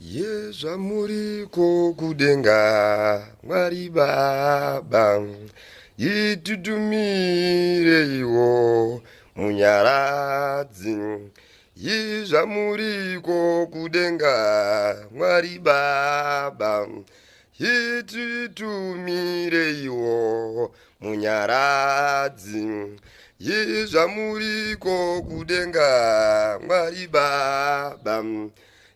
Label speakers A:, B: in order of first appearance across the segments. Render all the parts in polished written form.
A: Yezvamuriko kudenga Mwari Baba, itutumireiwo Munyaradzi. Yezvamuriko kudenga Mwari Baba, itutumireiwo Munyaradzi. Yezvamuriko kudenga Mwari Baba,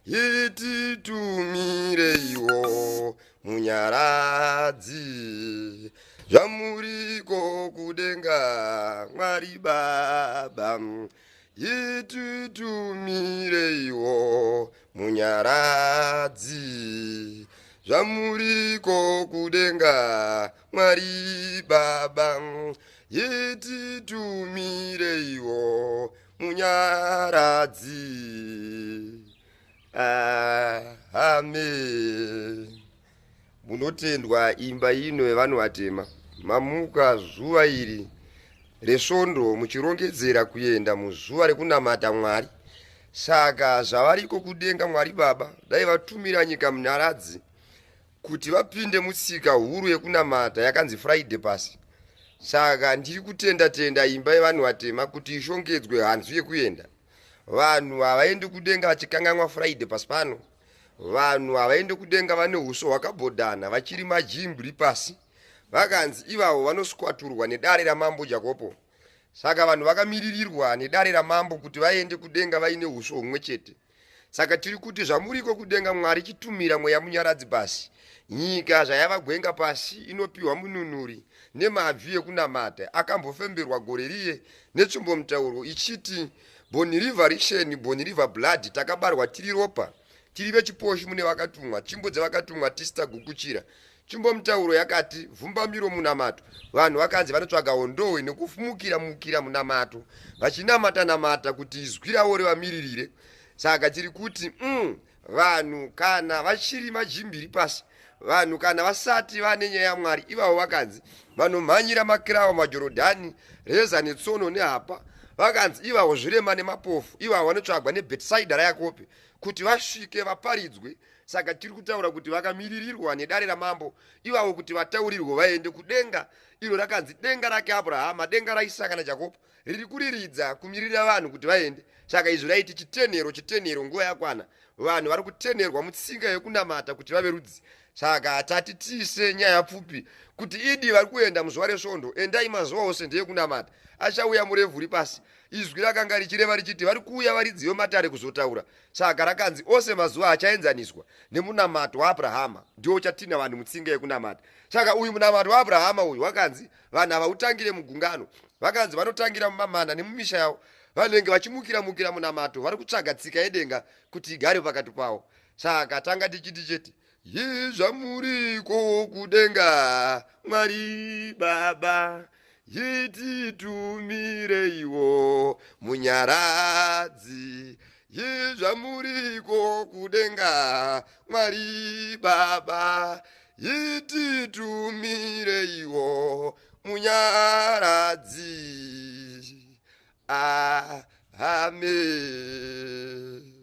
A: ititumireiwo Munyaradzi. Zvamuriko kudenga Mwari Baba, ititumireiwo Munyaradzi. Zvamuriko kudenga Mwari Baba, ititumireiwo Munyaradzi. Amen. Munotendwa imba ino yevanhu vatema, mamuka zuva iri resvondo muchirongedzera kuenda muzuva rekunamata Mwari. Saka zvavariko kudenga Mwari Baba, dai vatumira nyika Munyaradzi kuti vapinde mutsika huru yekunamata yakanzi Friday pasi. Saka ndiri kutenda tenda imba yevanhu vatema kuti ishongedzwe hanzu yekuenda. Vanhu havaendi kudenga vachikanganwa Friday pasi pano. Vanhu havaendi kudenga vane uso hwakabhodhana vachiri majimbri pasi. Vakanzi ivavo vanoswaturwa nedare ramambo Jakopo. Saka vanhu vakamiririrwa nedare ramambo kuti vaende kudenga vaine uso humwe chete. Saka tiri kuti zvamuriko kudenga Mwari chitumira mweya Munyaradzi pasi. Nyika zvayava gwenga pasi inopiwa mununuri nemabvi ekunamata akambofemberwa gore riye netsvumbomutauro ichiti Boni River Risheni, Boni River Blood, takabarwa tiri ropa, tiri vechiposhi mune vakatumwa, tsvimbo dzevakatumwa tista gukuchira. Tsvumbomutauro yakati vhumbamiro munamato. Vanhu vakanzi vanotsvaga hondohwe nekufumukira mukira munamato vachinamata namata kuti izwi ravo rivamiririre. Saka tiri kuti vanhu kana vachiri majimbiri pasi, vanhu kana vasati vane nyaya yaMwari, ivavo vakanzi vanomhanyira makirawa maJorodhani, reza netsono nehapa. Vakanzi ivavo zvirema nemapofu, ivavo vanotsvagwa neBhetisaida raYakobe kuti vasvike vaparidzwe. Saka tiri kutaura kuti vakamiririrwa nedare ramambo ivavo kuti vataurirwe vaende kudenga iro rakanzi denga rake Abrahama, denga raIsaka naJakobo, riri kuriridza kumirira vanhu kuti vaende. Saka izvi raiti chitenhero, chitenhero, nguva yakwana. Vanhu vari kutenherwa mutsinga yekunamata kuti vave rudzi. Saka tati tiise nyaya pfupi kuti idi vari kuenda muzuva resvondo, endai mazuva ose ndeyekunamata. Achauya murevhuri pasi. Izwi rakanga richireva richiti vari kuuya varidzi vematare kuzotaura. Saka rakanzi ose mazuva achaenzaniswa nemunamato waAbrahama, ndiwo uchatinha vanhu mutsinga yekunamata. Saka uyu munamato waAbrahama uyu wakanzi vanhu havautangire mugungano, vakanzi vanotangira mumamana nemumisha yavo, vanenge vachimukira mukira munamato, vari kutsvaga tsika yedenga kuti igare pakati pavo. Saka tanga tichiti chete yezvamuriko kudenga Mwari Baba, yititumireiwo Munyaradzi. Yezvamuriko kudenga Mwari Baba, yititumireiwo Munyaradzi. Amen.